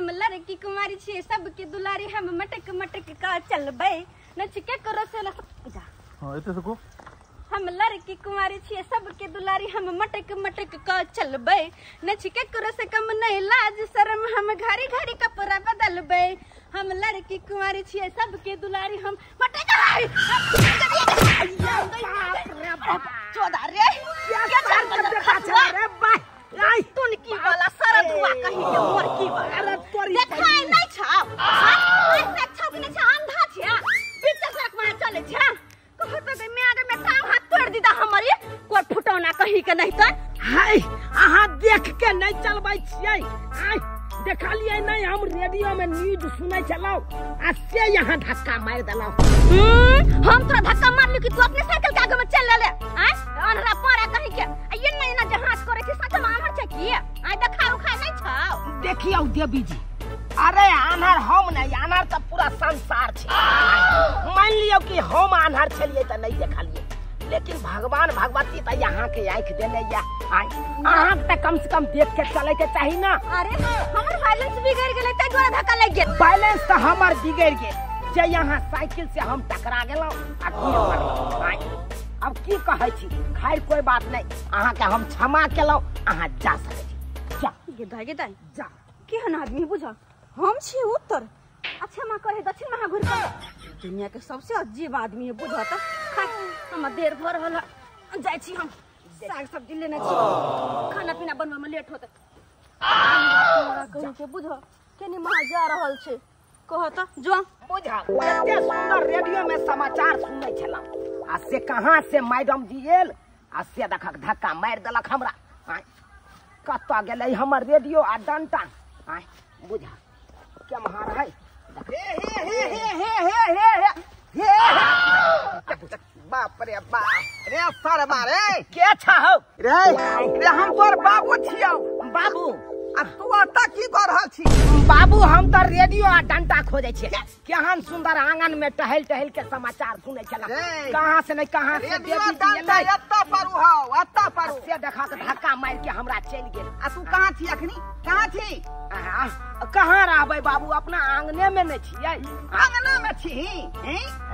हम लड़की कुमारी छियै सबके दुलारी, हम मटक मटक का चलबै नच के करो से जा। हां एते से को हम लड़की कुमारी छियै सबके दुलारी, हम मटक मटक का चलबै नच के करो से कम नहीं लाज शर्म, हम घड़ी घड़ी कपड़ा बदलबै। हम लड़की कुमारी छियै सबके दुलारी, हम मटक चोदा रे क्या तुनकी वाला सारा धुआ कहीं के मोरकी वाला। अरे तोरी देखाय नहीं छाव ऐसे छाव कि नहीं छा, अंधा छे बीच सड़क में चले छे कहत गे मैं आगे में टांग हाथ तोड़ दीदा हमरी कोई फुटौना कहीं के नहीं त। हाय अहाँ देख के नहीं चलबै छियै। आय देखलियै नहीं, हम रेडियो में न्यूज सुनै छलौ आ से यहाँ धक्का मारि देलौ। हम तोरा धक्का मारलू कि तू अपने साइकिल के आगे में चल लेले। आय अन्हरा पारा कहीं के आ ये नहीं ना जे हाथ करे छी सच में आन्हर छै की? आय देखा उखा नहीं छौ। देखियौ देवी जी, अरे आन्हर हम नहीं, आन्हर त पूरा संसार छै। मान लियौ कि हम आन्हर छलियै त नहीं देखलियै, लेकिन भगवान भगवती त यहाँ के आँख देने या। आय अहाँ त कम से कम देख के चले के चाही ना। अरे हमर बैलेंस बिगड़ गेलै तै दुआरे धक्का लागि गेल। बैलेंस त हमर बिगड़ गेल जे यहाँ साइकिल से हम टकरा गेलौ आ की मरलौ। आय अब की कहै छी, खैर कोई बात नहीं, अहाँ के हम क्षमा केलौ, अहाँ जा सकै छी। जा गे दाइ जा। केहन आदमी बुझ, हम छी उत्तर अच्छा माँ करे दक्षिण महा घुर के दुनिया के सबसे अजीब आदमी है बुझ त। खैर हम देर भर रहल जाइ छी, हम साग सब्जी लेने छी, खाना पीना बनबै में लेट होत। कहीं के बुझ केने महा जा रहल छै कह त जो बुझ। एते सुंदर रेडियो में समाचार सुनै छलौ आ से कहाँ से मैडम जी एल आ से देखक धक्का मारि देलक हमरा। आय कतऽ गेलै हमर रेडियो आ डंटा? आय बुझ केम्हर है। हे हे हे हे हे हे हे हे बाप रे बाप रे सरबा रे के छहो रे रे हम तोर बाबू छियौ। बाबू आ तू अतऽ की कर रहल छी? बाबू हम त रेडियो आ डंटा खोजै छियै। केहन सुंदर आंगन में टहल टहल के समाचार सुनै छला, कहाँ से नहीं कहाँ से देवी जी एतऽ पर हौ एतऽ पर से देखा के धक्का मारि के हमरा चलि गेल। आ तू कहाँ छी अखनी? कहाँ छी? कहाँ रहबै बाबू, अपना आंगने में नहीं छियै। आंगना में छी?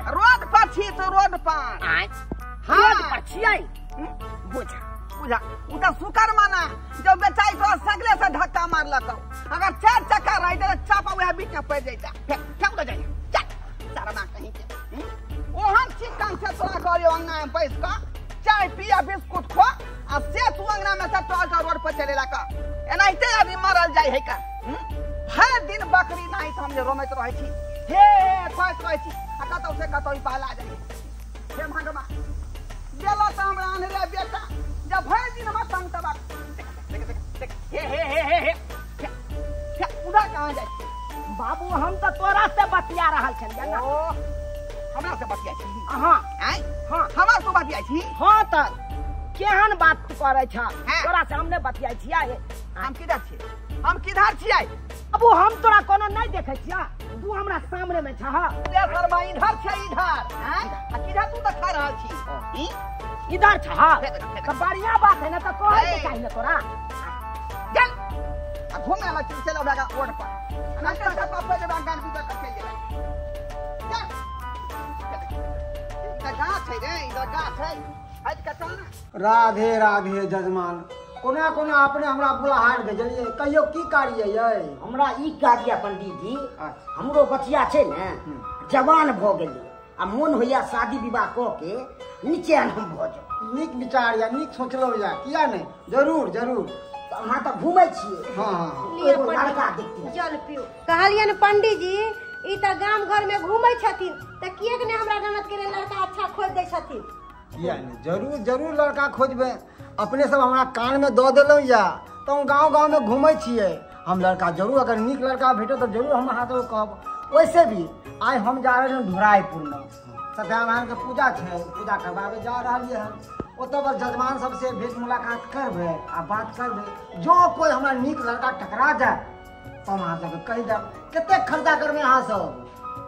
रोड पर छी तो रोड पर। आय रोड पर छियै। बुझ बुझा उ त शुकर माना जब बेचाई तो सगले से धक्का मारलक, अगर चार चक्का रह त चापा वह बीच में पड़ जैता। फेंक दे जाई चल शर्मा कहीं के। ओहन चिकन से तोरा करियो अंगना में बैस क चाय पिया बिस्कुट खो आ से तू अंगना में से टल टल रोड पर चलेला का एनाहिते आदमी मरल जाय है का। भर दिन बकरी नहीं त हम जे रोमैत रहै छी, हे खोइत रहै छी आ कतौ से कतौ पहला जाय। हे भगवान देला त हमरा अनरे बेटा जब भर दिन हम तंग तबाक। देख देख देख देख हे हे हे हे हे उधर कहाँ जाय बाबू? हम त तोरा से बतिया रहल छलियै ना। ओ हमरा से बतिया छी? हां आय हां हमरा से बतिया छी। हां त केहन बात करै छ, तोरा से हम नै बतियाइ छियै। हम किधर छी? हम किधर छियै बाबू? हम तोरा कोनो नहीं देखै छियै, तू हमरा सामने में छह। रे शर्मा इधर छै इधर। आय आ किधर तू देखा रहल छी? इधर छह त बढ़िया बात है ना, त कहै के चाही ना तोरा। चल आ घूमे ला चल चल ओकरा रोड पर ना त पापा जे गान भी त चल गेलै। चल इधर गाछ है रे, इधर गाछ है हट के चल ना। राधे राधे जजमान, कोना कोना अपने हमरा बुलाहाट भेजलियै, कहियो की कार्य यै? हमरा ई कार्य पंडित जी, हमरो बचिया छै ने जवान भ गेलै आ मोन होइया शादी विवाह क के निचैन हम भ जाउ। नीक विचार या नीक सोचलहुँ या, किया नहीं, जरूर जरूर। तऽ अहाँ तऽ घूमै छियै। हाँ हाँ एगो लड़का देखते जल पिउ। कहलियन पंडित जी ई तऽ गाम घर में घूमै छथिन तऽ किएक ने हमरा ननद के लेल लड़का अच्छा खोज दै छथिन? किया नहीं, जरूर जरूर लड़का खोजबै। अपने सब हमरा कान में दऽ देलहुँ या तऽ हम गाँव गाँव में घूमै छियै। हम लड़का जरूर, अगर नीक लड़का भेटत तऽ जरूर हम अहाँ सबके कहब। वैसे भी आइ हम जा रहल छी ढोराइपुर में, सत्यनारायण के पूजा छै, पूजा करबाबे जा रहलियै हन। ओतऽ पर जजमान सबसे भेंट मुलाकात करबै आ बात करबै। जो कोई हमरा नीक लड़का टकरा जाए तऽ हम अहाँ सबके कहि देब। कतेक खर्चा करबै अहाँ सब?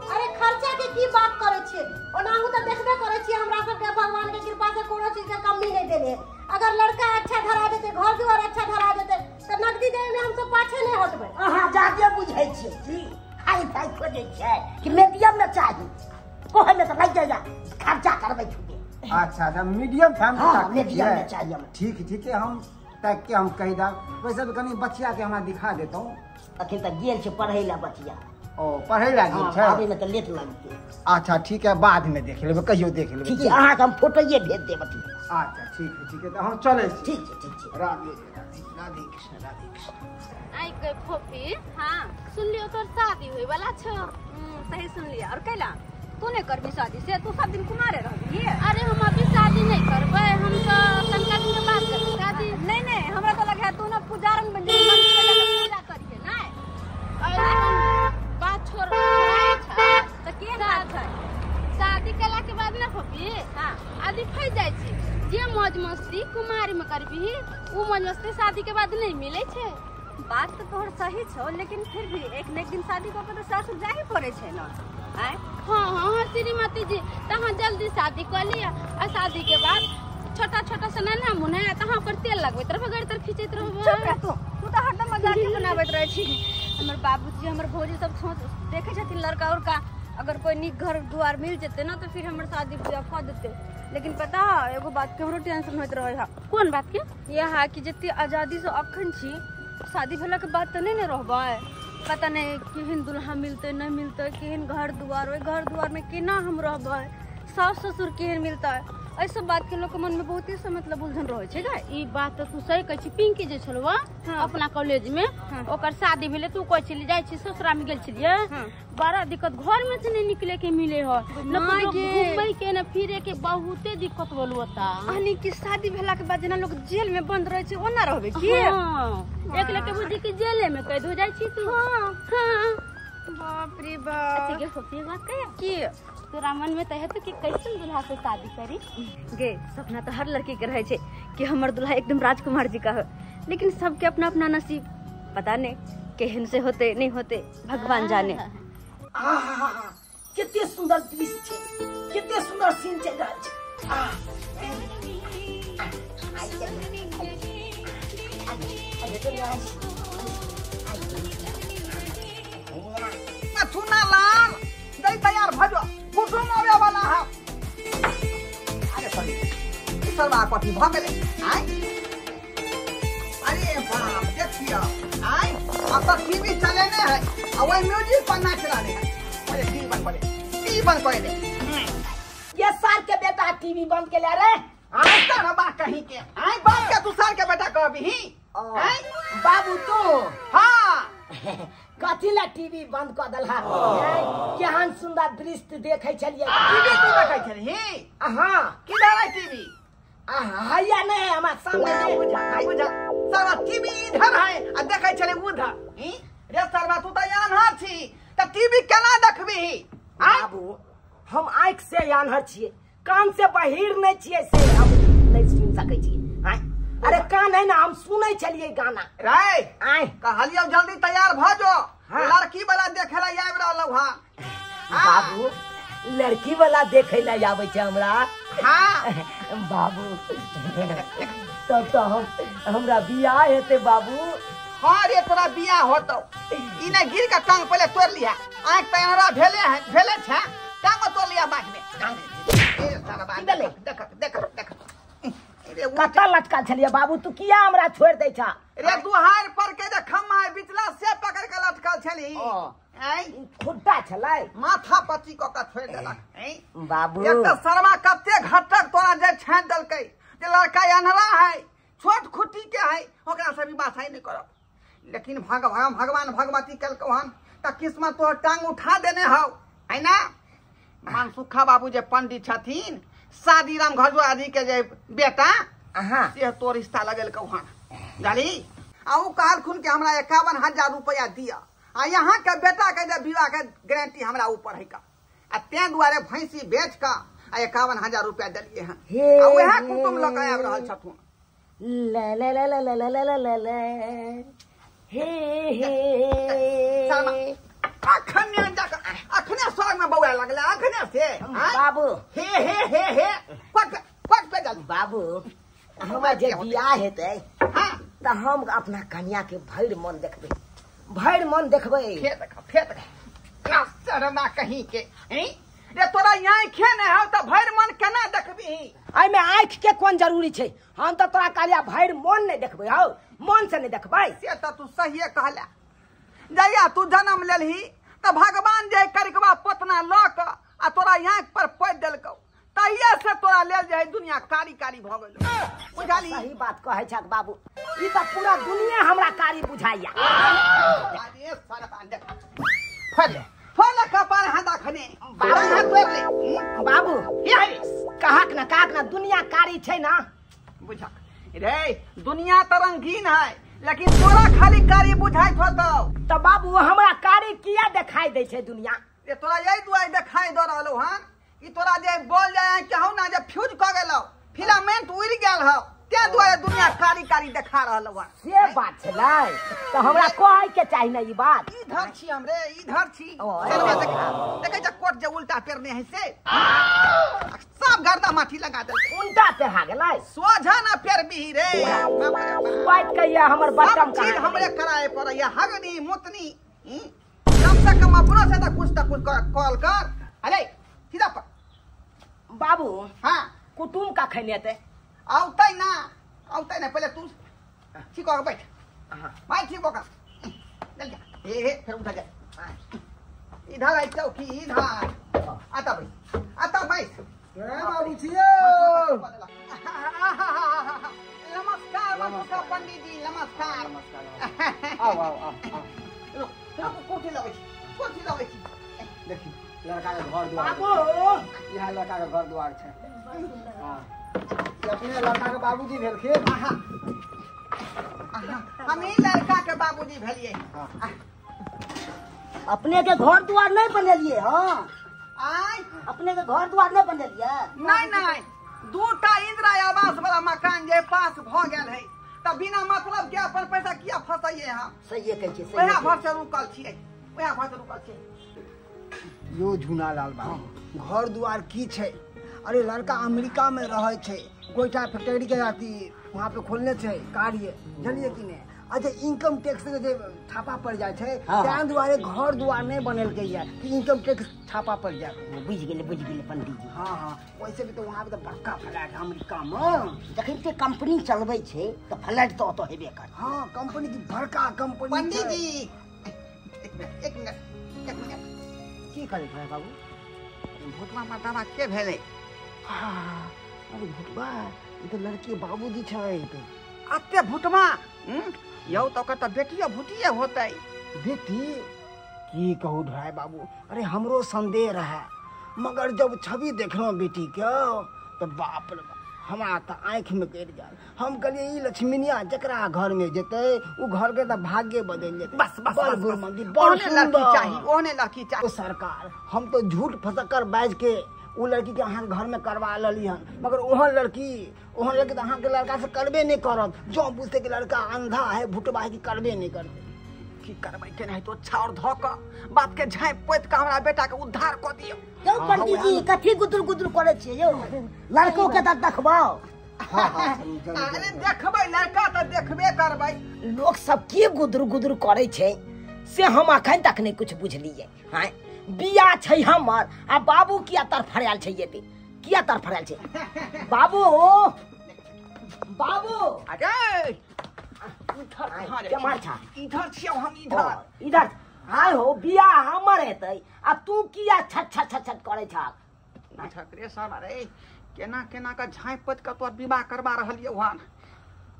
अरे खर्चा के की बात करै छियै? ओनाहु तऽ देखबे करै छियै हमरा सबके भगवान के कृपा से कोनो चीज के कमी नहीं देने। अगर लड़का अच्छा धरा देते, घर दुआर अच्छा धरा देते तऽ नकदी देवे में हम सब पाछे नहीं हटबै। अहाँ जादे बुझै छियै की हाई फाई खोजै छियै कि मीडियम में चाही? कोहे में तऽ लागि जाइया खर्चा करबै छुबे। अच्छा अच्छा, मीडियम फैमिली हाँ, मीडियम में चाहिए हमरा। ठीक ठीक है, हम ताकि के हम कहि देब। वैसे भी कनी बचिया के हमरा दिखा देतौ। अखन तऽ गेल छै पढ़ै लए बचिया। ओ पढ़ै लए गेल छै? आबै में तऽ लेट लगतै। अच्छा ठीक है, बाद में देख लेबै, कहियो देख लेबै। ठीक है, अहाँके हम फोटोए भेज देब। अच्छा ठीक है, ठीक है, तऽ हम चलै छी। ठीक छै, ठीक छै। राधे राधे, राधे कृष्ण राधे कृष्ण। आई गई फोफी। हाँ सुनलियो तोर शादी होय वाला छौ। सही सुनलियै। और कैला तू नहीं करबी शादी से? तू सब दिन कुमारे रहबी? अरे हम अभी शादी नहीं करबै, हम तो तनका दिन के बाद करबै शादी। नहीं नहीं, हमरा तो लगे है तू ना पुजारन बन जेबी, मंदिर में जाके पूजा करिहे। नहीं अरे बात छोड़ छै त के बात है? शादी केला के बाद ना फोफी हां आदमी फंस जाइ छै। जे मौज मस्ती कुमारी में करबी उ मौज मस्ती शादी के बाद नहीं मिले छै। बात तो तोहर सही छौ, लेकिन फिर भी एक न एक दिन शादी कऽ के तऽ सासुर जाही पड़ै छै ना। आँय हाँ हाँ हाँ श्रीमती जी, तहाँ जल्दी शादी कऽ लिअ आ शादी के बाद छोटा छोटा सा नन्हा मुन्हा है तहाँ पर तेल लगबैत रहबै, गड़ी तर खींचैत रहबै। चुप रह तू, तू तऽ हरदम मजाके बनाबैत रहै छी। हमर बाबूजी हमर भौजी सब देखै छथिन लड़का उड़का, अगर कोई नीक घर दुआर मिल जेतै ना तो फिर हमर शादी ब्याह कऽ देतै। लेकिन पता है एगो बात के हमरो टेंशन होइत रहै है। कोन बात के? यह है कि जते आजादी से अखन छी, शादी भेला के बाद तऽ नहीं ने रहबै। पता नहीं केहन दुल्हा मिलतै नहीं मिलतै, केहन घर दुआर, ओहि घर दुआर में केना हम रहबै, सास ससुर केहन मिलतै, एहि सब बात के लोग के मन में बहुत ही से मतलब उलझन रहै छै गै। ई बात तऽ तू सही कहै छी। पिंकी जे छलौ अपना कॉलेज में, ओकर शादी भेलै, तू कहै छली जाइ छी ससुरा में गेल छलियै, बड़ा दिक्कत, घर में से नहीं निकले के मिले हो, न घूमे के न फिरे के, बहुते दिक्कत बोलू ओता। यानी कि शादी भेला के बाद जेना लोग जेल में बंद रहै छै ओना रहबै की? हां, एक लेके बुझी कि जेले में कैद हो जाइ छी तू। हां हां, बाप रे बाप। अच्छा गे फोफी बात कहिया की तोरा मन में तऽ हेतौ कि कैसन दुल्हा से शादी करी? गे सपना तो हर लड़की के रहे छै कि हमर दुल्हा एकदम राजकुमार जी का हो, लेकिन सबके अपना अपना नसीब, पता नहीं केहन से होते नहीं होते, भगवान जाने। आहा, कते सुंदर दृश्य छै, कते सुंदर सीन चलि रहल छै। चुना लाल दई तैयार भजो, कुटुम आवे वाला है। अरे सॉरी, ई सरवा कथी भ गेलै? आय अरे बाप देखियो, आय अब तो टीवी चलेने है आ वही म्यूजिक पर नाच रहले है। अरे टीवी बंद करे, टीवी बंद करे दे। ये सार के बेटा टीवी बंद के ले रे। आय सरवा कहीं के, आय बाप के तू सार के बेटा कहबी? आय बाबू तू। हां कथी ला टीवी बंद कऽ देलहा? केहन सुंदर दृश्य देखै छलियै। टीवी तू देखै छलही? हां। किधर है टीवी? हैया नहीं हमरा सामने। बुझा बुझा, सरवा टीवी इधर है आ देखै छलै उधर। रे सरवा तू तऽ आन्हर छी तऽ टीवी केना देखबही? बाबू हम आँखि से आन्हर छियै, कान से बहिर नहीं छियै, से हम नहीं सुन सकै छियै। अरे कान है ना, हम सुनै छलियै गाना। रे आय कहलियौ जल्दी तैयार भ जो, लड़की वाला देखे ला आबि रहलौ। हां बाबू लड़की वाला देखे ला आबै छै हमरा। हां बाबू तब तो हम हमरा बियाह हेतै बाबू। हाँ रे तोरा बियाह होतौ, ई ने गिर के टांग पहिले तोड़ लिया, आँख तऽ हमरा भेले है भेले छै, टांग तोड़ लिया बाँहि में। ए सरवा देख देख देख, कतऽ लटकल छलियै बाबू? तू किया हमरा छोड़ि दै छा? रे दुहार पर के जे खम्मा है बिचला से पकड़ के लटकल छली। आय खुट्टा छलै, माथा पची क के छोड़ि देलक। बाबू एक तऽ सरवा कते घटक तोरा जे छाँटि देलकै जे लड़का अन्हरा है, छोट खुट्टी के है, ओकरा से विवाह नहीं करब। लेकिन भगवान भगवान भगवती कलकौ हन तऽ किस्मत तोहर टांग उठा देने हौ, है ना? मनसुखा बाबू जे पंडित छथिन, शादी राम घजुआ जी के जे बेटा, से तो रिश्ता लगेलकौ हन, जानी? आ उ कहलखुन कि हमरा 51,000 रुपया दिअ, आ यहाँ के बेटा के जे विवाह के गारंटी हमरा ऊपर है का, आ तें दुआरे भैंसी बेच कऽ आ 51,000 रुपया देलियै हन, आ वएह कुटुम लऽ कऽ आबि रहल छथुन। ला ला ला ला ला ला ला ला हे हे अखने जाकऽ अखने स्वर्ग में बौआ बाबू हे हे हे हे पट पट पे जल्दी बाबू हमर जे बियाह हेतै हां त हम अपना कन्या के भरि मन देखबै भरि मन देखबै फेर देखा फेर देखा शर्मा कहीं के हैं रे तोरा यहाँ खे नै हौ त भरि मन केना देखबी एहिमे आँखि के कोन जरूरी छै हम त तोरा कहलिया भरि मन नै देखबै हौ मन से नै देखबै से त तू सहिए कहला जहिया तू जन्म लेलही त भगवान जे करिकबा पोतना ल क आ तोरा आँखि पर पोति देलकौ तहिया से तोरा लेल जे दुनिया कारी कारी भ गेल बुझाली सही बात कहै छक बाबू ई त पूरा दुनिया हमरा कारी बुझाइया अरे सारा देख फल फल कपार हाथ खने बाबू हाथ तोड़ ले बाबू कहक ना दुनिया कारी छै ना बुझक रे दुनिया त रंगीन है लेकिन तोरा खाली कारी बुझाइत होतौ त बाबू हमरा कारी किया देखाई दै छै दुनिया रे तोरा यही दुआई देखाई द रहलो हन ई तोरा जे बोल जाय केहू ना जे फ्यूज क गेलौ फिलामेंट उड़ गेल हौ ते दुआरे दुनिया कारी कारी देखा रहलो हन से बात छलै त हमरा कहै के चाही ना ई बात इधर छी हम रे इधर छी चलवा देखा देखै छ कोट जे उल्टा पेरने है से सब गर्दा माटी लगा देलकै उल्टा पेरहा गेलै सोझा ना पेरबी रे बात कहिया हमर बटम चीज हमरे कराए पड़ैया हगनी मुतनी कम से कम अपनो से त कुछ त कुछ कॉल कर अरे सीधा पर बाबू हां कुटुम का खैने ते औतै ना पहले तू ठीक हो बैठ हां भाई ठीक हो का चल जा हे हे फिर उठा जा इधर आई चौकी इधर आता भाई आता भाई बाबू छियो नमस्कार नमस्कार पंडित जी नमस्कार नमस्कार आओ आओ आओ रुक रुक कोठी लगै छी कोठी लगै छी देखी लड़का के घर द्वार बाबू इहा लड़का के घर द्वार छै हां अपने लड़का के बाबूजी भेलखिन हम ही लड़का के बाबूजी भेलिए अपने के घर द्वार नहीं बनेलिए हां आय अपने के घर द्वार नहीं बनेलिए नहीं नहीं दूटा इंदिरा आवास वाला मकान जे पास भ गेल है त बिना मतलब के अपन पैसा किया फसैये हम सही कहै छी ओएह भर से रुकल छियै ओएह भर से रुकल छियै यो झुनालाल बाबू घर द्वार की छै अरे लड़का अमेरिका में रहै छै गोइठा फैक्ट्री के अथी वहाँ पे खोलने छै कार्य जानलिए कि नहीं अच्छा इनकम टैक्स के जे छापा पड़ जाय छै ताहि दुआरे घर द्वार नहीं बनेलकै या कि इनकम टैक्स छापा पड़ जाय बुझि गेलै पंडित जी हाँ हाँ वैसे भी तो वहाँ पे तो बड़का फ्लैट अमेरिका में जखन के कंपनी चलबै छै त फ्लैट तो ओतऽ हेबे करतै हाँ कंपनी की बड़का कंपनी पंडित जी एक मिनट एक मिनट की करै छै बाबू भुटवा मर्दाबा के भेलै अरे भुटवा ई त लड़की बाबूजी छै अते भुटवा यौ त ओकर त बेटियो भुटिए होतै बेटी की कहू ढाई बाबू अरे हमरो संदेह रहे मगर जब छवि देखलहुँ बेटी के तो बाप रे हमरा त आँखि में गिर गेल हम कहलिए ई लक्ष्मीनिया जकरा घर में जेतै उ घर के त भाग्य बदलि जेतै बस बस बड़ बस गुरमंदी बड़ ओहने लड़की सुंदर चाही ओहने लड़की चाही ओ सरकार हम तो झूठ फसकर बाज के उ लड़की के अहाँ घर में करवा लली हन मगर ओहन लड़की तो अहाँ के लड़का से करबे नहीं करत जो बुझते कि लड़का अंधा है भुटबा है कि करबे नहीं करते की करबै केनाहितो तो छाउर धऽ कऽ बाप के झाँपि पोति कऽ हमरा बेटा के उद्धार कऽ दियौ यौ पंडित जी कथी गुदुर गुदुर करै छियै यौ लड़को के तऽ देखबाउ अरे देखबै लड़का तऽ देखबे करबै लोक सब की गुदुर गुदुर करै छै से हम अखन तक नहीं कुछ बुझलिए हाँ बिया छै हमर आ बाबू किया तरफड़ायल छै एते किया तरफड़ायल छै बाबू बाबू अरे केम्हर छा इधर छियौ हम इधर इधर आय हो बिया हमर हेतै आ तू किया छट छट छट छट करै छह रे साला रे केना केना का झाँपि पोति कऽ तोर विवाह करवा रहलियौ हन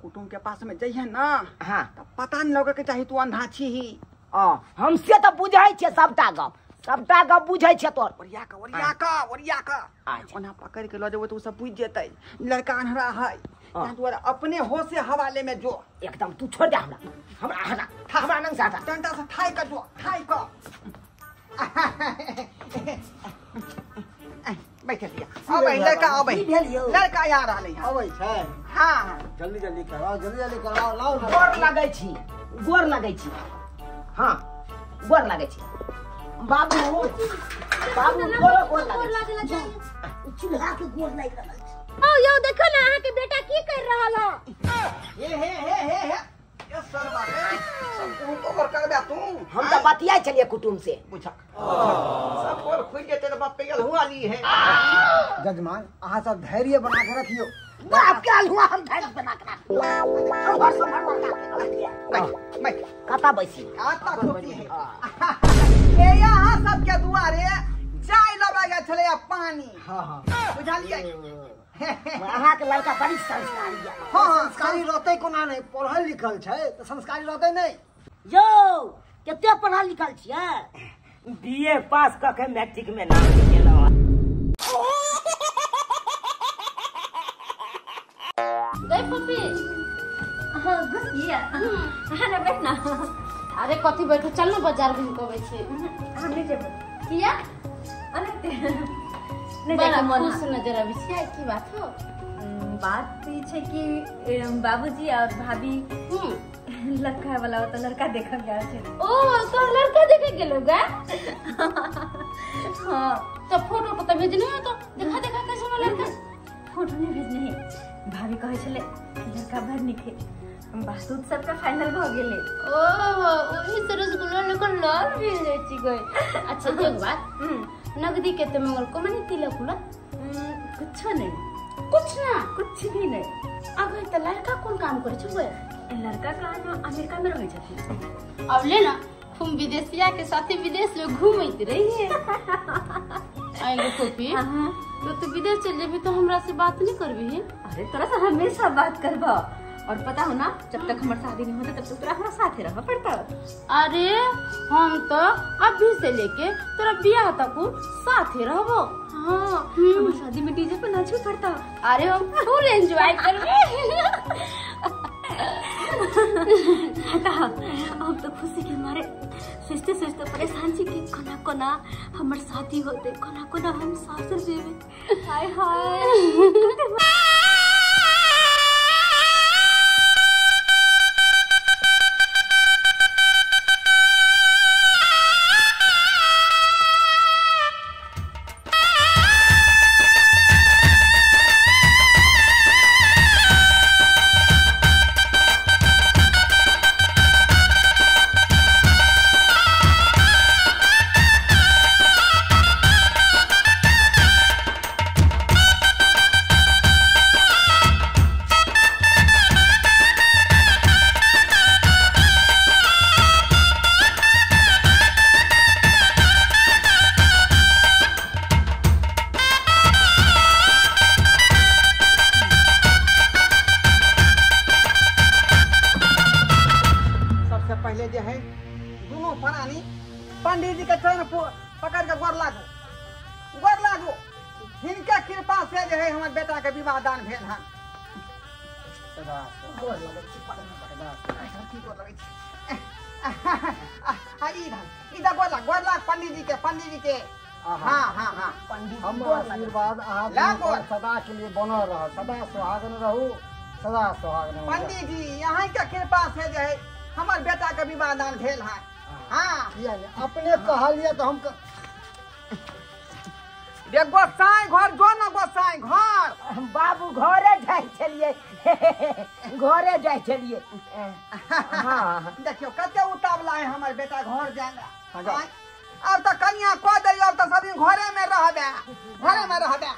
कुटुम के पास में जइहे ना हाँ तऽ पता नहीं लगे के चाही तू अंधा छीही हम से तऽ बुझै छियै सबटा गप बुझै छियै तोर ओरिया कऽ ओरिया कऽ ओरिया कऽ ओना पकड़ के लऽ जेबै तऽ ओ सब बुझि जेतै लड़का अन्हरा है ताहि दुआरे अपने होश से हवाले में जो एकदम तू छोड़ दे हमरा हमरा हटा हमरा नंग से हटा डंडा से थाई कऽ जो थाई कऽ बैठ लिया अबै लड़का अबै की भेल यौ? लड़का आ रहलै हन अबै छै हाँ जल्दी जल्दी करवाओ जल्दी जल्दी करवाओ लाओ ना गोर लगै छी गोर लगै छी हाँ गोर लगै छी बाबू बाबू गोर गोर लागल चूल्हा के गोर लागि रहल छै। ओ यौ देखो ना अहाँ के बेटा की कर रहल है। हे हे हे हे हे ये सरवा रे सब को कर करबे तू। हम त बतियाय छलिए कुटुम से बुझक सब गोर खुल जेते त बाप पे गेल हुआ ली है। जजमान अहाँ सब धैर्य बना के रखियो। बाप के हुआ हम धैर्य बना के रखियो। संभर संभर लड़का बैठ कता बैसी आता खोपी है। ए यहाँ सब के दुआरे जाय लबा गेल छले पानी। हां हां बुझलिए अहाँ के लड़का बड़ी संस्कारी है। हां संस्कारी रहते कोना नहीं, पढ़ल लिखल छै त संस्कारी रहते नहीं। यो कते पढ़ल लिखल छियै? बीए पास क के मैट्रिक में नाम लिखेलहुं। गई पप्पी। हां घुस गया। हां ना बैठ ना। अरे कथी बैठो, चल ना बाजार घूम के अबै छी। हम नहीं जेबै। किया? अरे नहीं बड़ा खुश नजर आबै छै, की बात हो? बात ई छै कि बाबूजी और भाभी लड़का वाला तो लड़का देखा गया छै। ओ तो लड़का देखे गेलो गा? हां तो फोटो तो भेजने हो तो देखा देखा कैसे वाला लड़का? फोटो नहीं भेजने है, भाभी कहै छले लड़का बड़ नीक है। बात उत सबका फाइनल भ गेलै। ओ ओही से रसगुल्ला लेकर लाल भेल जाइ छी गई। अच्छा एक बात, नगदी के ते मंगल को मने तिलक उलक कुछो नहीं। कुछ ना? कुछ भी नहीं। अगर त लड़का कोन काम करे छै? लड़का कहाँ ना अमेरिका में रहै छथिन। अब ले ना हम विदेशिया के साथे विदेश में घूमैत रहिए। आइलो कोपी तो तू विदेश चल जेबी तो हमरा से बात नहीं करबी है? अरे तोरा से हमेशा बात करबो। और पता हो ना जब तक हमार शादी नहीं होता तब तक तोरा हमरा साथे रहबा पड़ता। अरे हम तो अभी से लेके तोरा बियाह तक साथे रहबो। हाँ हमर शादी में डीजे पर नाचे पड़ता। अरे हम फुल एंजॉय करबे। हम तो खुशी के मारे सोचते सोचते परेशान छी कि कोना कोना हमर शादी होते, कोना कोना हम सासुर जेबे। हाय हाय पंडित जी के चरण पकड़ के गोर लागू, गोर लागू। हिनका कृपा से जे है हमर बेटा के विवाह दान भेल हन। गोर लगै छी, गोर लगै छी। आ ई धान ई दा गोर लाग, गोर लाग पंडित जी के, पंडित जी के। हां हां हां पंडित हमर आशीर्वाद अहाँ सदा के लिए बनल रह, सदा सुहागन रहू, सदा सुहागन। पंडित जी यहाँ के कृपा से जे है हमर बेटा के विवाह दान भेल हन। हाँ अपने कहलिए तो हम रे गोसाई घर जो ना गोसाई घर। बाबू घरे जाइ छलिए, घरे जाइ छलिए। हाँ देखियो कते उतावला है हमर बेटा घर जाए। अब तो कन्या कह दियो, अब तो सब दिन घरे में रहबे, घरे में रहबे।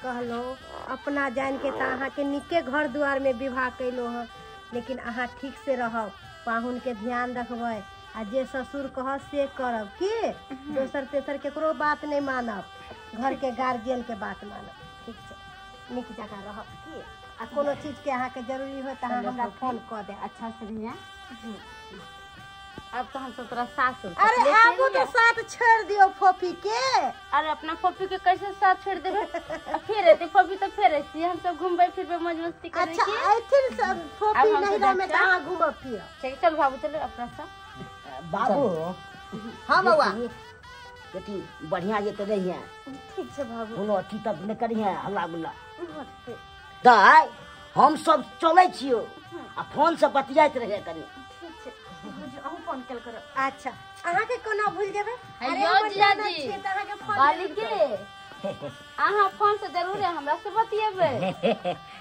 कहलो अपना जान के त अहाँ के निके घर द्वार में विवाह कैलो हँ, लेकिन अहाँ ठीक से रहब, पाहुन के ध्यान रखबै आ जे ससुर कह से करब, की दोसर तेसर केकरो बात नहीं मानब, घर के गार्जियन के बात मानब। ठीक छै, नीक जकाँ रहब की। आ कोनो चीज के अहाँ के जरूरी हो त अहाँ हमरा फोन कऽ देब। अच्छा से भैया अब तो हम सब तोरा सासुर। अरे आबू तो साथ छोड़ दियो फोफी के। अरे अपना फोफी के कैसे साथ छोड़ देबे? फिर एते फोफी तो फिर ऐसी हम सब घूमबे फिरबे मौज मस्ती करे। अच्छा ऐथिन सब फोफी नहीं रहे त अहाँ घूमब फिरब। ठीक चल बाबू चलो अपना सब। बाबू हां बउआ बेटी बढ़िया जे तो नहीं है। ठीक छै बाबू, कोनो अथी तक नहीं करी है हल्ला गुल्ला। दाय हम सब चलै छियो आ फोन से बतियाइत रहे कनी। ठीक छै बाबूजी, अहूँ फोन फोन केल करब। अच्छा अहाँ के कोना भूल जेबै? अरे जीजाजी बाली के अहाँ फोन से जरूर हमरा से बतियेबै।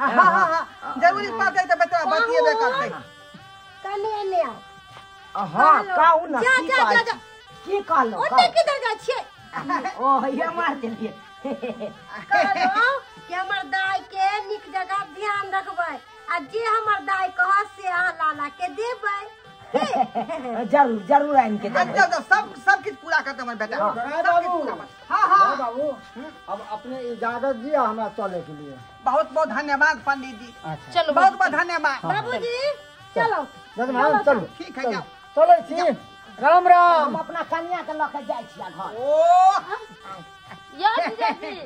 हां हां हां जरूरी पड़तै त बेटा बतियेबे करतै। कने एने आओ। हां कहू ना जा जा जा जा की कहलो? ओते किधर जाइ छियै? ओ हैया मार देलियै। कहलो कि हमर दाई के नीक जगह ध्यान रखबै आ जे हमर दाई कहत से अहाँ लाला के देबै। जरूर जरूर आइन के देबै। अच्छा सब सब किछ पूरा करते हमर बेटा। सब किछ पूरा। हां हां बाबू अब अपने इजाजत दिया हमरा चले के लिए। बहुत बहुत धन्यवाद पंडित जी। चलो बहुत बहुत धन्यवाद बाबूजी। चलो चलो ठीक है जाओ। चलै छी। राम राम। हम अपना कन्या के लऽ के जाइ छियै घर। ओ यौ जीजाजी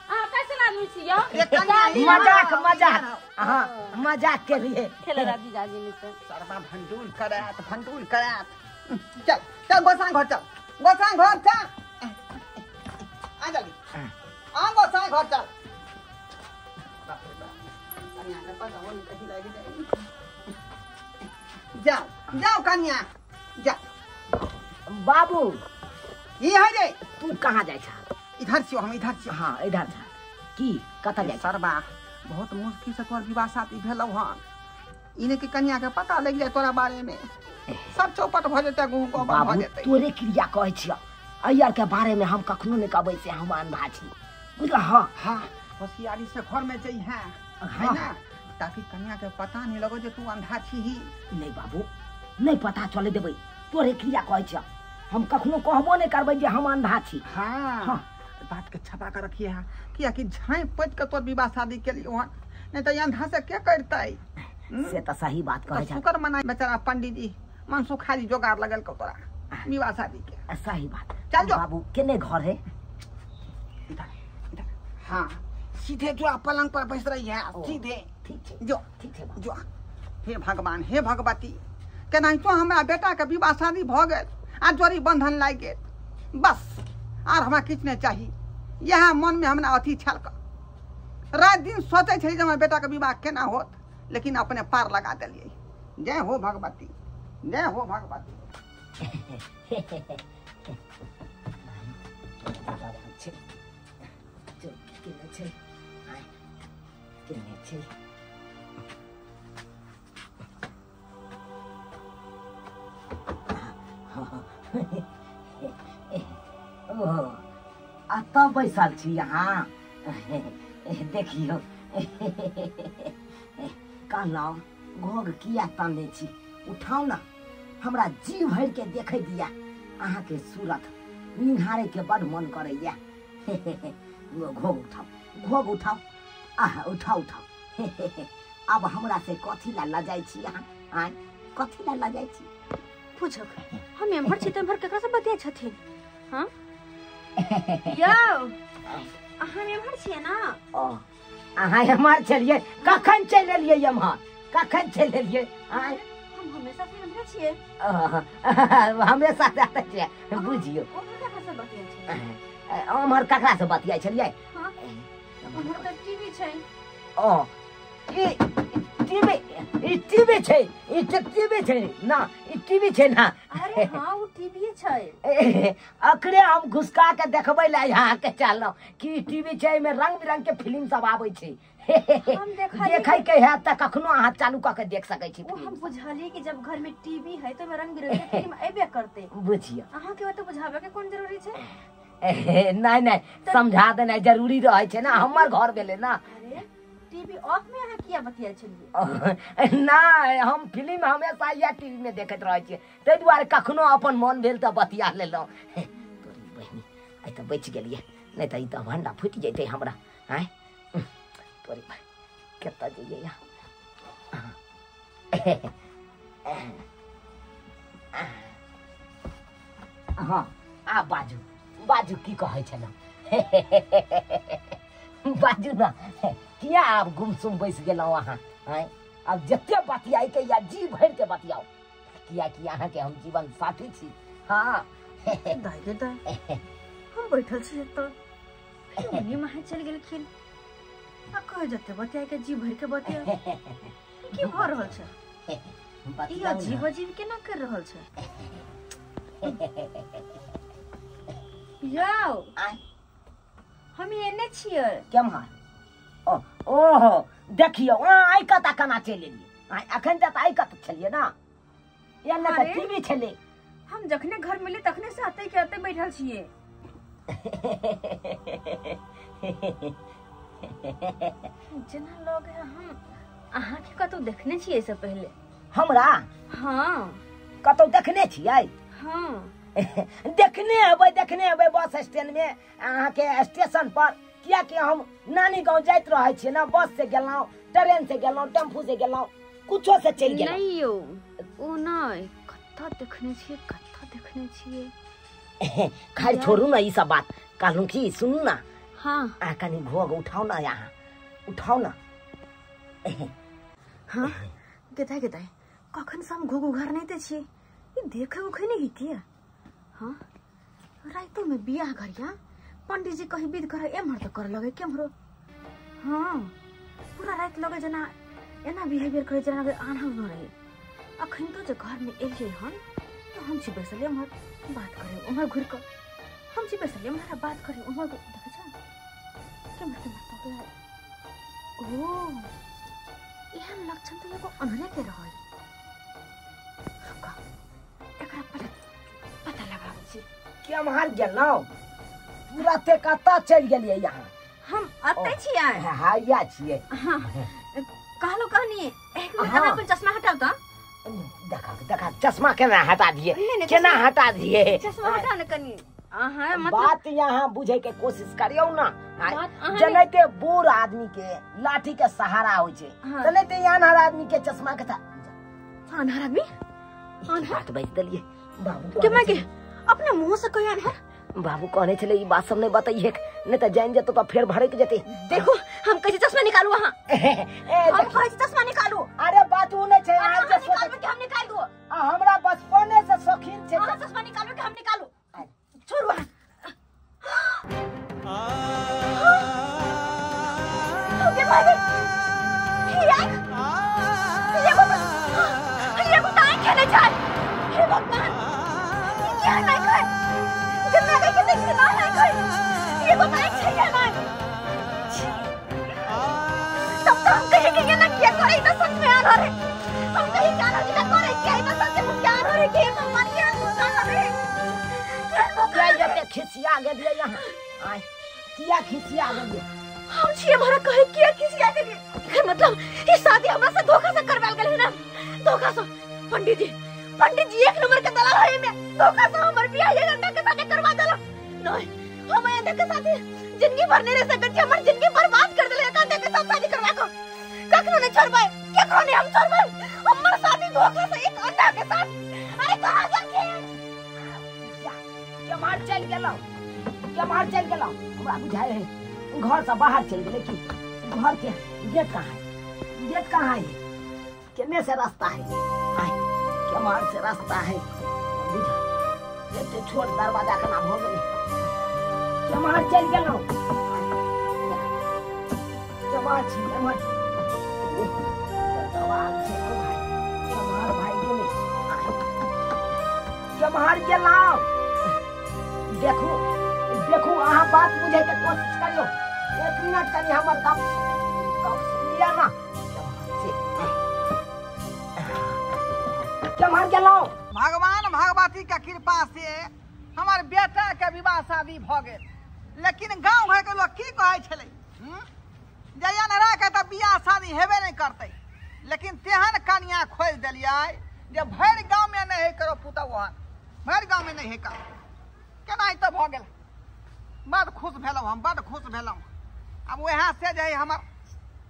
अहाँ कैसन आदमी छी यौ? मजाक मजाक हाँ मजाक के लिए खेल जीजाजी ने तो सरबा भंडूल करात भंडूल करात। चल चल गोसाई घर चल गोसाई घर चल आ जल्दी आ गोसाई घर चल। बाप रे बाप कन्या के पता हो नहीं कहीं लागी जाए। जाओ जाओ कन्या जा। बाबू ये है रे तू कहाँ जाइ छा? इधर छियो हम इधर छियो। हाँ इधर छा की कतऽ जाइ? सरबा बहुत मुश्किल से तोहर विवाह शादी भेलौ हन। इने के कन्या के पता लग जाए तोरा बारे में सब चौपट भ जेतै गूं गोबर भ जेतै। तोरे क्रिया कहै छियो अय्यर के बारे में हम कखनो नहीं कहबै से हम अनभा छी बुझल। हाँ हाँ होशियारी से घर में जइहे है ना ताकि कन्या के पता नहीं लगो जे तू अंधा छी ही। नहीं बाबू नहीं पता चले देबै। तोरे क्रिया कहै छियो हम कखनो कहबो नहीं करबै जे हम अंधा छी। हाँ हाँ बात के छपा के रखिए है किया कि झाँप पोति के तोर विवाह शादी के लिए वहाँ नहीं तो अंधा से के करतै? से तो सही बात कहै छै। शुक्र मनाई बेचारा पंडित जी मन सुखाली जोगाड़ लगल को तोरा विवाह शादी के। सही बात। चल जो बाबू केने घर है? इधर इधर। हाँ सीधे जो पलंग पर बैस रही है सीधे। ठीक है जो ठीक है जो। हे भगवान हे भगवती केनाहितो हमरा बेटा के विवाह शादी भ गेल आ जोड़ी बंधन लागि गेल बस आर हमरा किछु नहीं चाही। इएह मनमे हमरा अथी छल राति दिन सोचै छली जे हमर बेटाके विवाह केना होत लेकिन अपने पार लगा देलियै। जय हो भगवती जय हो भगवती। अतऽ बैसल छी अहाँ? देखियौ कहलहुँ घोघ किया तानै छी? उठाउ ना हमरा जी भरि के देखै दिया। अहाँके सूरत निहारे के बड़ मन करैया। घोघ उठाउ घोघ उठाउ आह उठाउ उठाउ। आब हमरा से कथी ला लजाइ छी अहाँ? आँय कथी ला लजाइ छी? पूछक हम एम्हर छी तऽ एम्हर केकरा से बतियाइ छथिन? हाँ यौ अहाँ एम्हर छियै ना? ओ अहाँ एम्हर छलियै? कखन चलि एलियै एम्हर? कखन चलि एलियै? आँय हम हमेशा से एम्हरे छियै। हमेशा से आते छियै बुझियौ। ओम्हर ककरा से बतियाइ छलियै? हाँ ओम्हर तऽ टीवी छै। ओ ई टीवी ई टीवी छै ई टीवी छै ना ई टीवी छै ना? अरे हाँ वो टीवी छै। अकरे हम घुसका के देखबै ला यहाँ के चललहुँ कि टीवी छै एहिमे रंग बिरंग के फिल्म सब आबै छै। हम देखै के हैत तऽ कखनो अहाँ चालू कऽ के देख सकै छी। ओ हम बुझलियै कि जब घर में टीवी है तो रंग बिरंग के फिल्म अयबे करतै। बुझियौ अहाँ के ओते बुझाबै के कोन जरूरी छै? नहीं नहीं समझा देनाइ जरूरी रहै छै ना। हमर घर भेलै ना। अरे टीवी ऑफ में अहाँ किया बतियाइ छलियै? नहि हम फिल्म हमेशा इएह टीवी में देखैत रहै छियै ताहि दुआरे कखनो अपन मन भेल तऽ बतिया लेलहुँ। तोरी बहिनी आइ तऽ बचि गेलियै नहीं तऽ ई तऽ भंडा फूटि जैतै हमरा। आँय तोरी कतऽ जइयै? हाँ आ बाजू बाजू की कहै छलहुँ? बाजू ना किया आब गुमसुम बैस गेलहुँ अहाँ? आँय आब जते बतियाइके या जी भरिके बतियाउ कियाकि अहाँके हम जीवन साथी छी। हाँ दाइ गे दाइ हम बैठल छी एतऽ फेर ओन्ने माहे चलि गेलखिन आ कह जते बतियाइके जी भरिके बतिया की भऽ रहल छै? ई अजीब अजीब केना कर रहल छै? यौ हम एने छियै। केम्हर? ओहो देखियौ आइ कतऽ केना चलि एलियै? अखन तक आइ कतऽ छलियै ना? एने तऽ टीवी छलै। हम जखने घर मिले तखने से अतै के अतै बैठल छियै। जेना लगे हम अहाँके कतौ देखने छियै से पहले। हमरा? हाँ। कतौ देखने छियै? हाँ। देखने हेबै, देखने हेबै बस स्टैंड में, अहाँके स्टेशन पर, कियाकि हम नानी गाँव जाइत रहै छियै ना, बस से गेलहुँ, ट्रेन से गेलहुँ, टेम्पू से गेलहुँ, कुछो से चलि गेलहुँ। नहीं यौ ओ नहि, कतऽ देखने छियै, कतऽ देखने छियै। खैर छोड़ू ना ई सब बात, कहलहुँ की सुनू ना। हाँ। आ कनी घोघ उठाओ ना, यहाँ उठाओ ना। हाँ गेदाइ गेदाइ कखन से हम घोघ उघार नहि दै छियै, ई देखे उखे नहि किया? हाँ राइतो में बियाह घरिया पंडित जी कहीं विध करे एम्हर तऽ कर लगे केम्हरो। हाँ पूरा राति लगे जेना एना बिहेवियर करे जेना आन्हर न रहे। अखन तो जे घर में एलियै हन तऽ हम छी बैसल एम्हर बात करे उम्हर घुरि कऽ, हम छी बैसल एम्हर बात करे उम्हर। देखै छ केम्हर केम्हर तकै। ओ एहन लक्षण तऽ एगो अन्हरे के रहै। रुक एकरा पता लगाबै छी। केम्हर गेलहुँ? तुरते कतऽ चलि गेलियै यहाँ? हम अतै छियै। हाँ या छियै। हाँ कहलहुँ कहनी एक मिनट अहाँ अपन चश्मा हटाउ तऽ। देखा देखा चश्मा केना हटा दिए, केना हटा दिए? चश्मा हटाउ ने कनी। अहाँ मतलब बात यहाँ बुझे के कोशिश करियौ ना। जेनाहिते बूढ़ आदमी के लाठी के सहारा होइ छै, तेनाहिते आन्हर आदमी के चश्मा के। आन्हर आदमी? बात बाजि देलियै बाबू के माय के अपना मुँह से कहियो आन्हर? बाबू कहने छलै ई बात सब नहीं बतैहे, नहीं तऽ जानि जेतौ तऽ फेर भड़क जेतै। देखो हम कहै छी चश्मा निकालू अहाँ। हम कहै छी चश्मा निकालू। अरे बात उ नहि छै, अहाँ जे निकालबै कि हम निकालि दू? हमरा बचपने से शौकीन छै। अहाँ चश्मा निकालबै कि हम निकालू? छोड़ू अहाँ। गे माय गे, एगो तऽ आँखि नहि छै। हे भगवान, किया नहि खाय? तब तो हम कहे कि ये ना किया करे तो सच में आन्हर है। हम कहीं के आन्हर जिका करे किया तो सच में क्या आन्हर है कि भगवान ये आन्हर है। किया जते खिसिया गेलियै यहाँ? आय किया खिसिया गेलियै? हम छियै हमरा कहे किया खिसिया गेलियै? एकर मतलब ई शादी हमरा से धोखा से करवाल गेल है ना, धोखा से। पंडित जी, पंडित जी एक नंबर के दलाल है में, धोखा से हमर बियाह ये अंडा के साथे करवा देला। नहीं हम अंडा के साथे जिंदगी भर नहीं रह सकत छी, हमर जिंदगी बर्बाद कर देले अंडा के साथ शादी करवा के। कखनो नहीं छोड़बै, कखनो नहीं हम छोड़बै हमर शादी धोखा से एक अंडा के साथ। अरे कहां गेलखिन? केम्हर चलि गेलौ? केम्हर चलि गेलौ? हमरा बुझाइ है घर से बाहर चलि गेलै कि घर के गेट कहाँ है? गेट कहाँ है? केने से रास्ता है? आय केम्हर से रास्ता है? बुझा एते छोट दरवाजा केना भऽ गेलै? केम्हर चलि गेलहुँ? केम्हर छी? एम्हर केम्हर भागि गेलै? केम्हर गेलहुँ? देखू देखू अहाँ बात बुझैके कोशिश करियौ। एक मिनट कनी हमर गप गप सुनि लिअ ना। केम्हर गेलहुँ? भगवान भगवती के कृपा से हमार बेटा के विवाह शादी भ गेल, लेकिन गांव घर के लोग की कहै छलै जे अन्हरा के तऽ बियाह शादी हेबे नहि करतै, लेकिन तेहन कनिया खोजि देलियै जे भरि गांव में नहि है करो पुतहु, ओहन भरि गांव में नहि है करो। केनाहितो भऽ गेल, बड खुश भेलहुँ हम, बड खुश भेलहुँ। आब वएह से जे है हमर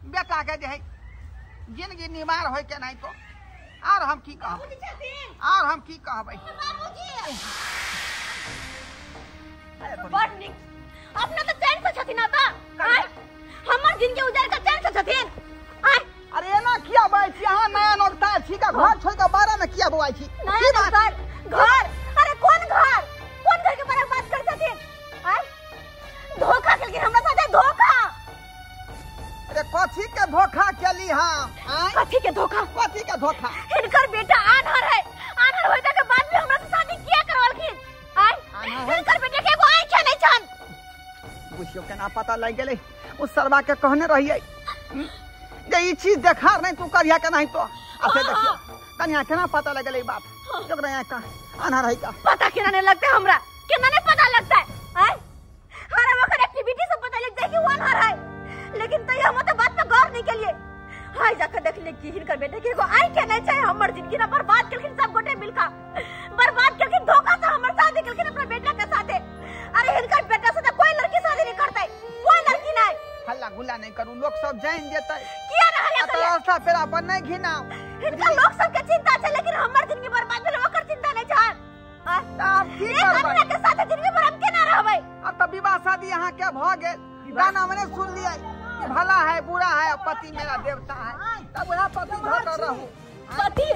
बेटा के जे है जिंदगी निमार होइ केनाहितो। आर हम की कहबै, आर हम की कहबै? बड़ नीक अपना तऽ चैन से छथिन ना, हमर जिंदगी उजाड़ के चैन से छथिन। अरे एना किया बजै छी अहाँ? नया नौकता छी का घर छोड़ के बारे में किया बौआइ छी? नया नौकता घर? अरे कौन घर, कौन घर के बारे में बात कर छथिन? आय धोखा केलखिन हमरा साथे, धोखा। अरे कथी के धोखा केली? देली हम। कथी के धोखा? कथी के धोखा? हिनकर बेटा आन्हर है, आन्हर होइता के बाद भी हमरा से शादी किया करवलखिन। आय हिनकर बेटा के एगो आँख नहीं छन। बुझियो केना पता लग गेलै। उस सरवा के कहने रहियै जे ई चीज देखार नहीं तू करिया के नहीं तो। आ से देखियो कन्या केना पता लग गेलै बात ओकरा यहाँ का आन्हर है का पता केना नहीं लगता है हमरा, केना नहीं पता लगता है। आय हर वक्त एक्टिविटी से पता लग जाए कि वो आन्हर है, लेकिन तैयो हम तो बात पे गौर नहीं के लिए। हाय जाकर देख ले कि हिनकर बेटा के एगो आँख के नहीं छै। हमर जिंदगी ना बर्बाद केलखिन सब गोटे मिलका, बर्बाद केलखिन, धोखा से हमर शादी केलखिन अपना बेटा के साथे। अरे हिनकर बेटा से तो कोई लड़की शादी नहीं करतै, कोई लड़की नहीं। हल्ला गुल्ला नहीं करू, लोग सब जान जेतै। किया ना हल्ला करिया? रास्ता पेरा पर नहीं घिनाओ। हिनकर लोग सब के चिंता छै, लेकिन हमर जिंदगी बर्बाद भेल ओकर चिंता नहीं छै। तब की करबै? के साथे जिंदगी भर हम केना रहबै? अब त विवाह शादी यहाँ के भ गेल, गाना मने सुन लियै कि भला है बुरा है पति मेरा देवता है, तब वह पति धर रहू। पति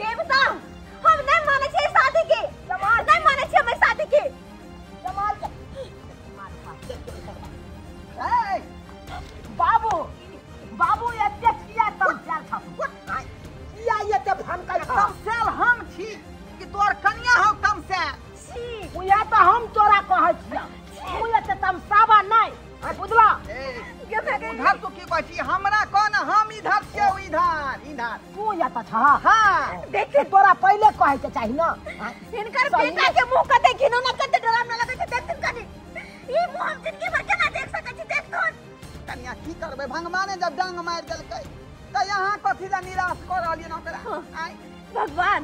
देवता हम नहीं माने छियै शादी के, नहीं माने छियै हम शादी के। बाबू बाबू एते किया तमसाल छौ? किया एते फनकै छौ? तमसाल हम छी कि तोर कन्या हौ तमसाल? छी उया त हम तोरा कहै छियौ, तू एते तमसावा नहीं, बुझला? उधर तू की कहै छी हमरा कह न, हम इधर छियौ, इधर इधर तू एत छह। हां देख तोरा पहिले कहै के चाही न। हिनकर बेटा के मुंह कते घिनौना कते डरावना लगै छै, देखथिन कनी ई मुंह हम जिंदगी भर केना देख सकै छी? देखथुन कन्या की करबै, भगवाने जब डांग मारि देलकै त यहाँ कथी ला निराश क रहलियै न ओकरा। आय भगवान,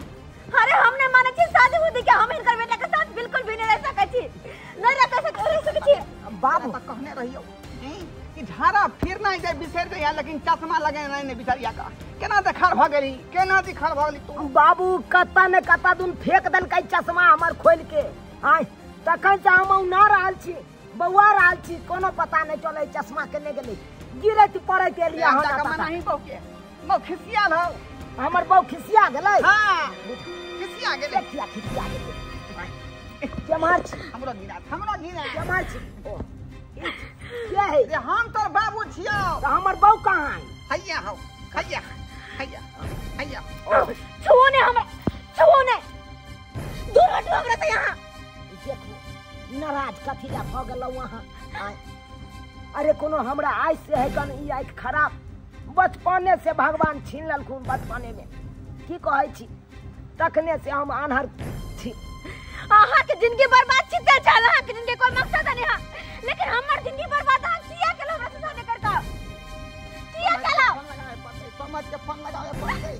अरे हम नहीं माने छी शादी उदी के, हम हिनकर बेटा के साथ बिल्कुल भी नहीं रह सकै छी, नहीं रह सकै छी। बाबू त कहने रहियौ कि झाड़ा फिर नहीं जाए बिसर गया, लेकिन चश्मा लगे नहीं नहीं बिचारिया का केना देखार भ गेली, केना दिखार भ गेली तू? बाबू कत्ता ने कत्ता दुन फेंक देलकै चश्मा हमर खोल के। आय तखन से हम ना रहल छी, बौआ रहल छी, कोनो पता नहीं चले चश्मा केने गेलै, गिरैत पड़ैत एलियै हम। पता नहीं बौ के मौ खिसियाल हौ, हमर बौ खिसिया गेलै। हां खिसिया गेलै, खिसिया खिसिया गेलै। केम्हर छी? हमरो घिना, हमरो घिना। केम्हर छी? के है रे? हम तोर बाबू छियौ। त हमर बौ कहाँ है? हैया हौ, हैया हैया हैया। छुओ ने हमरा, छुओ ने, दूर हटो हमरा से यहाँ। देखो नाराज कथी ला भ गेलौ अहाँ? अरे कोनो हमरा आइ से है कन ई आँखि खराब, बचपने से भगवान छीन लेलखुन बचपने में, की कहै छी तखने से हम आन्हर छी। अहाँ के जिंदगी बर्बाद छी ते चल, अहाँ के जिंदगी कोई मकसद नहीं है, लेकिन हमर जिंदगी बर्बाद अहाँ किया केलौ हमरा से शादी कर के? किया केलौ? समझ के फोन लगावे पड़तै,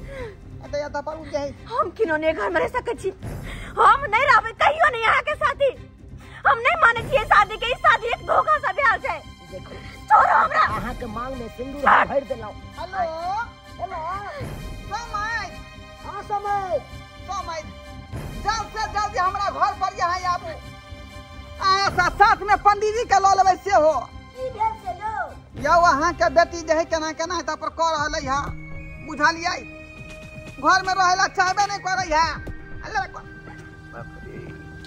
एते एते पर उठ जाई। हम किनो ने घर में रह सकै छी, हम नहीं रहबै कहियो नहीं अहाँ के साथी। हम नहीं माने छियै शादी के, ई शादी एक धोखा सा भेल छै। देखो छोड़ो हमरा, अहाँ के मांग में सिंदूर भरि देलौ। हेलो हेलो समय, हां समय समय, जल्द से जल्दी हमरा घर पर यहाँ आबू। अहाँ साथ में पंडित जी के लऽ लेबै सेहो। की भेल से यौ? यौ अहाँ के बेटी जे है केना केना एतऽ पर कऽ रहलै है, बुझलियै? घर में रहै ला चाहबे नहीं करै है।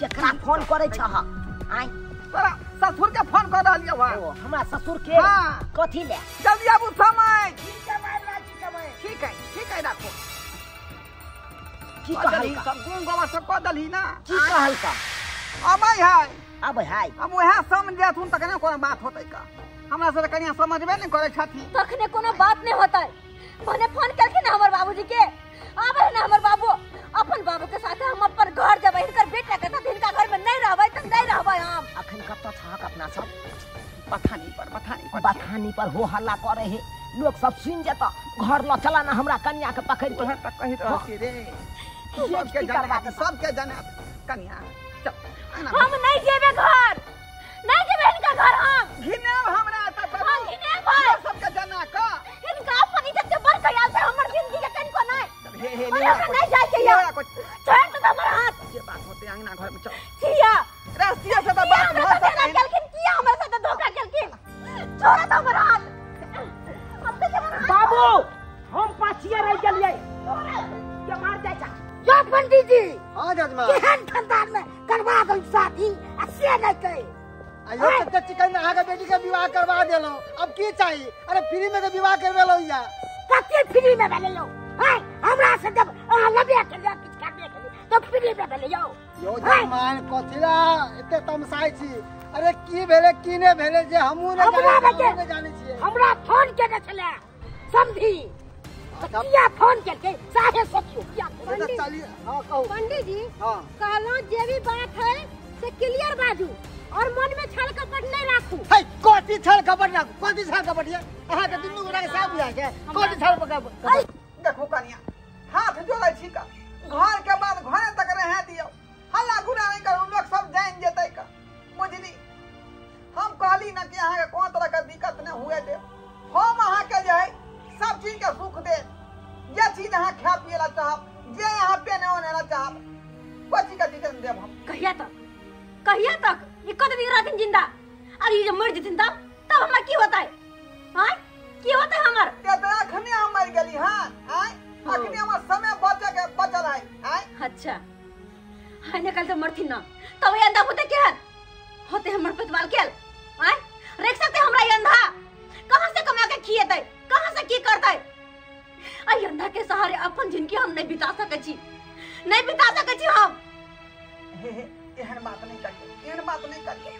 केकरा फोन करै छह? आय तोरा ससुर के फोन कर रहलियौ है। हमरा ससुर के? हाँ। कथी ले? जल्दी आबू समय। ठीक है ठीक है राखो। की कहलका? सब गुण गोबर सब कऽ देलही ना। की कहलका? अबै है, अबै है। अब वएह समझथुन तखने कोनो बात होतै का। हमरा सब कनिया समझबे नहीं करै छथिन। तखने कोनो बात नहीं होतै। भने फोन केलखिन हमर बाबूजी के, आबै ना हमर बाबू, अपन बाबू के साथ हम अपन घर जेबै, हिनकर बेटा के साथ हिनका घर में नहीं रहबै त नहीं रहबै हम। अखन कतऽ छहक अपना सब? बथानी पर, बथानी पर, बथानी पर हो हल्ला करे है, लोग सब सुन जेता। घर ल चला ना हमरा कन्या के पकड़ के। तक कहि रहल छी रे, सबके जाना, सबके जाना कन्या। चल हम नहीं जेबे घर, नहीं जेबे हिनका घर। हम घिनेब हमरा त पर, हम घिनेब भाई सबके जाना का। हिनका अपन इज्जत के बड़ ख्याल छै, हमर जिंदगी के कनिको नहीं। हे हे नहीं जाय के यार, छोड़ दे हमर हाथ। जे बात होते अंगना घर में चल। किया रास्तिया से त बात भ सकै केलखिन? किया हमरा साथ धोखा केलखिन? छोड़ दे हमर हाथ। बाबू हम पाछिए रह गेलियै, के मार जाय छा यो पंडित जी। हां जजमान, केहन खानदान में करवा दल शादी आ से नहीं कहे। आयो कते चिकन अहाँ के बेटी के विवाह करवा देलहुँ, अब की चाही? अरे फ्री में के विवाह करवेलहुँ या। कते फ्री में भेलै यौ। हैं हमरा से जब अहाँ लेबे के लिए किछ करबे के लिए तो फ्री में भेलै यौ। यौ जजमान कथिला एते तमसाइ छी? अरे की भेलै की नै भेलै जे हमहूँ नै जानै छियै। हमरा फोन केने छलै समझी किया फोन केलकै साहे सोचियो किया। हां कहू पंडित जी। हां कहलौं जे भी बात है से क्लियर बाजू और मन में छल कपट नहीं राखू। हे कथी छल कपट राखू? कथी छल कपट ये? अहाँ के दुनू गोटा के साफ बुझाय छै कथी छल कपट? देखू कनिया हाथ जोड़ै छी का घर के बाद घरे तक रह दियो, हल्ला गुना नहीं करू, लोग सब जान जेतै का बुझली। हम कहली ना कि अहाँ के कोनो तरह के दिक्कत नहीं हुए दे, हम अहाँ के जे है सब चीज के सुख दे, जे चीज अहाँ खाए पिए ला चाहब, जे अहाँ पहने ओने ला चाहब, कोई चीज के दिक्कत नहीं देब हम। कहिया तक कहिया तक ये कत दिन रहथिन जिंदा? और ये जब मर जेथिन तब तब हमरा की होतै? हां की होतै हमर? ते त अखने हम मर गेली। हां आय अखने हमर समय बचे के बचल है। आय अच्छा हाय ने कल तो मरथिन ना तब ये अंधा होते केहन होते हमर पेटवाल केल? आय रख सकते हमरा ये अंधा? कहां से कमा के खिएतै, कहां से की करतै? आई अंधा के सहारे अपन जिंदगी हम नहीं बिता सकै छी, नहीं बिता सकै छी हम। हे हे एहन बात नहीं करियो, एहन बात नहीं करियो।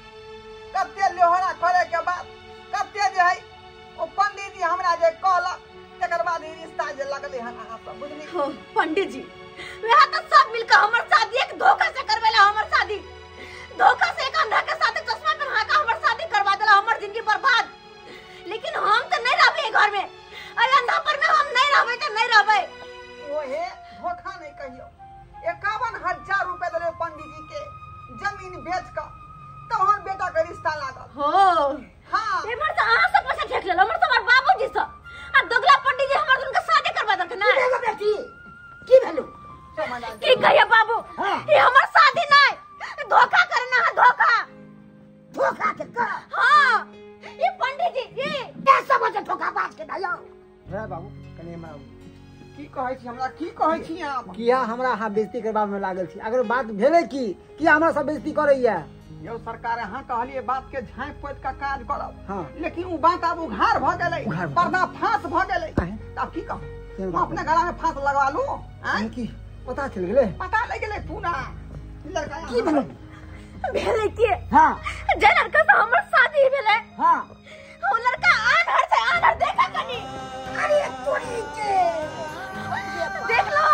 कते लोहरा करे के बाद कते जे है ओ पंडित जी हमरा जे कहलक तकर बाद ई रिश्ता जे लगले हन अहाँ सब बुझली। हो पंडित जी वह तो सब मिलकर हमर शादी एक धोखा से करवेला, हमर शादी धोखा से एक अंधा के साथ चश्मा पहना के हमर शादी करवा देला, हमर जिंदगी बर्बाद। लेकिन हम तो नहीं रहबे घर में, अरे अंधा पर में हम नहीं रहबे तो नहीं रहबे। ओहे धोखा नहीं कहियो, 51,000 रुपया देले पंडित जी के जमीन बेच के तहन बेटा के रिश्ता लागल। हो हां एमर से अहाँ से पैसा ठेक लेल, हमर तो हमर बाबूजी से आ दोगला पंडित जी हमर दुन के शादी करवा देलक ना। की भेलो बेटी की भेलो? की कहिए बाबू ये हमर शादी नहीं धोखा करना है, धोखा धोखा के कर। हां ये पंडित जी ये कैसे बजे धोखा बाज के दयो रे बाबू कनी हमरा की कहै छी, हमरा की कहै छी आप? किया हमरा अहाँ बेइज्जती करबा में लागल छी? अगर बात भेलै की किया हमरा सब बेइज्जती करैया? यौ सरकार अहाँ कहलिए बात के झाँपि पोति के काज करब। हाँ। लेकिन उ बात आब उघार भ गेलै, पर्दा फांस भ गेलै, आब की कहू? हम अपने गला में फांस लगवा लू? आँय की पता चल गेलै? पता लग गेलै पूरा लड़का की भेलै? भेलै की? हां जे लड़का से हमर शादी भेलै। हां ओ लड़का आन्हर छै, आन्हर देखा कनी। अरे तोरी के देख लो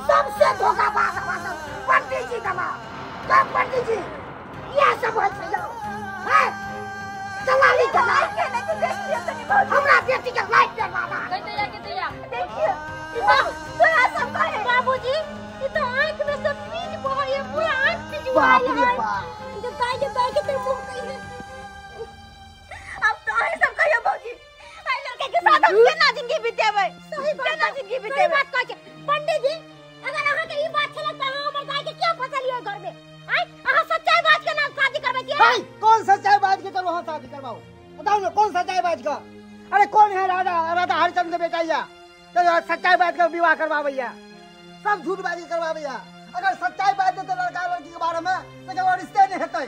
सबसे धोखाबाज हमरा पंडित जी दबा तब पंडित जी यह सब होय छै यौ। हैं दलाली के लाइट के नहीं तो देख लियो तनी बाबू हमरा बेटी के लाइट जलवाना। कहिया के दैया देखियो ई बाबू तो सब कहे बाबूजी ई तो आंख में सब पीज बहय पूरा आंख पिजुआल है। जब दाई के दाई के ते मुंह कही है। अब तो अहीं सब कहियो बाबूजी आई लड़के के साथ हम केना जिंदगी बितेबै? सही बात केना जिंदगी बितेबै? बात कहै छै पंडित जी अगर अहाँ के ई बात छलै त अहाँ हमर दाई के किया फसलियो घर में? आय अहाँ सच्चाई बात के नाम शादी करबै छी? भाई कौन सच्चाई बात के करू? हां शादी करवाओ बताओ ना कौन सच्चाई बात का? अरे कौन है राधा राधा हरिचंद्र के बेटा या तो सच्चाई बात का विवाह करवाबैया? सब झूठ बाजी करवाबैया। अगर सच्चाई बात देते लड़का लड़की के बारे में तो केकरो रिश्ते नहीं हेतै।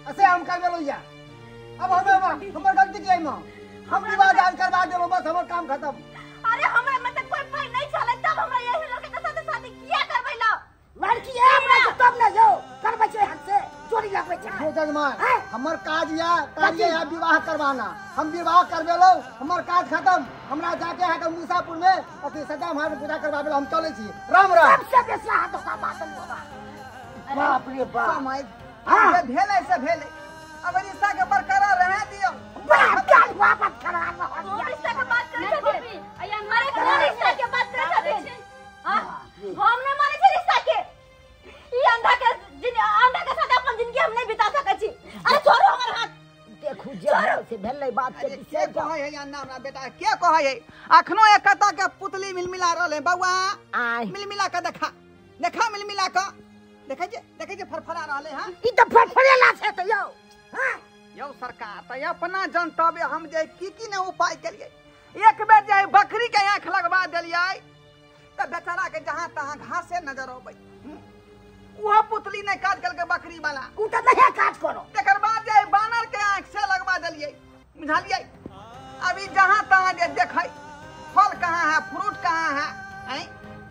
ऐसे हम करबेलौ या अब हम हमर गलती की एमे हम विवाह दान करवा देलौ बस हमर काम खत्म। अरे हमरा में त कोई पाई नहीं छलै तब हमरा यही लड़का के साथ शादी किया करबैला? लड़की है हमरा के तब न यौ करबै छै हमसे चोरी लगबै छै। हे जजमान हमर काज या कार्य या विवाह करवाना, हम विवाह करबेलौ हमर काज खत्म। हमरा जाके है के मुसापुर में अथी सदा महाराज पूजा करवाबेलौ हम चलै छी। राम राम। सबसे बेसी अहाँ धोखाबाज बाबा। बाप रे बाप समय हां भेलै से भेलै अब रिश्ता के बरकरार रह दियो। बाप काल वापस करा हम रिश्ता के बात करै छथिन। अरे कोन रिश्ता के बात करै छथिन? हां हम नै मानै छी रिश्ता के। ई अंधा के अंधा के साथ अपन जिंदगी हम नहीं बिता सकै छी। अरे छोड़ो हमर हाथ। देखू जे से भेलै बात के के कहै है अन्ना हमरा बेटा के कहै है? अखनो एकता के पुतली मिलमिला रहल है बौआ। मिलमिला के देखा देखा मिलमिला के देखै जे देखै जे फरफरा रहल है। हां ई त फरफरेला छै त यौ। हां यौ सरकार त अपना जनतबे हम जे की की ने उपाय केलिए। एक बेर जे बकरी के आंख लगवा देलियै त बेचारा के जहां तहां घासे नजर अबै। वह पुतली ने काज करके बकरी वाला उ त नहीं काज करो। तकर बाद जे बानर के आंख से लगवा देलियै बुझलियै। अभी जहाँ तहाँ जे देखै फल कहाँ है, फ्रूट कहाँ है, हैं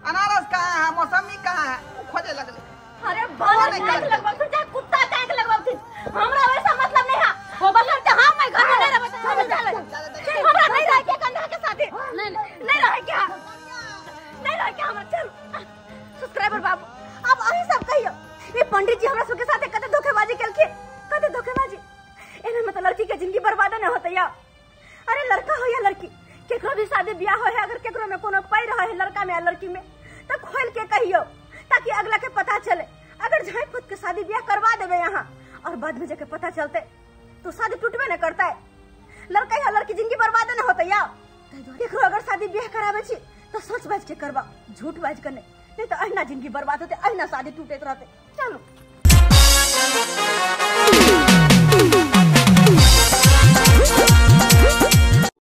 अनारस कहाँ है, मौसमी कहाँ है, उ खोजे लगले। अरे बाल टैंक लगवाथुन चाहे कुत्ता टैंक लगवाथुन, हमरा वैसा मतलब नहीं है। वो बसर के हम मैं घर में नहीं रहबै, चल चल हमरा नहीं रहे के कंधा के साथे नहीं नहीं रहे के, नहीं रहे के हमरा। चल सब्सक्राइबर बाबू अब अही सब कहियो ये पंडित जी हमरा सबके साथे कते धोखेबाजी केलखिन, कते धोखेबाजी। एना में तो लड़की के जिंदगी बर्बाद न होते या। अरे लड़का हो या लड़की केकरो भी शादी ब्याह हो है, अगर केकरो में कोनो पाई रहे है लड़का में या लड़की में तो खोल के कहियो ताकि अगला के पता चले। अगर झाँप फूट के शादी ब्याह करवा देवे यहाँ और बाद में जाके पता चलते तो शादी टूटबे न करता है, लड़का या लड़की जिंदगी बर्बाद न होते या। केकरो अगर शादी ब्याह करावे छी तो सच बाज के करवा, झूठ बाज के नहीं, नहीं तो अहिना जिंदगी बर्बाद होते, अहिना शादी टूटते रहते। चलो।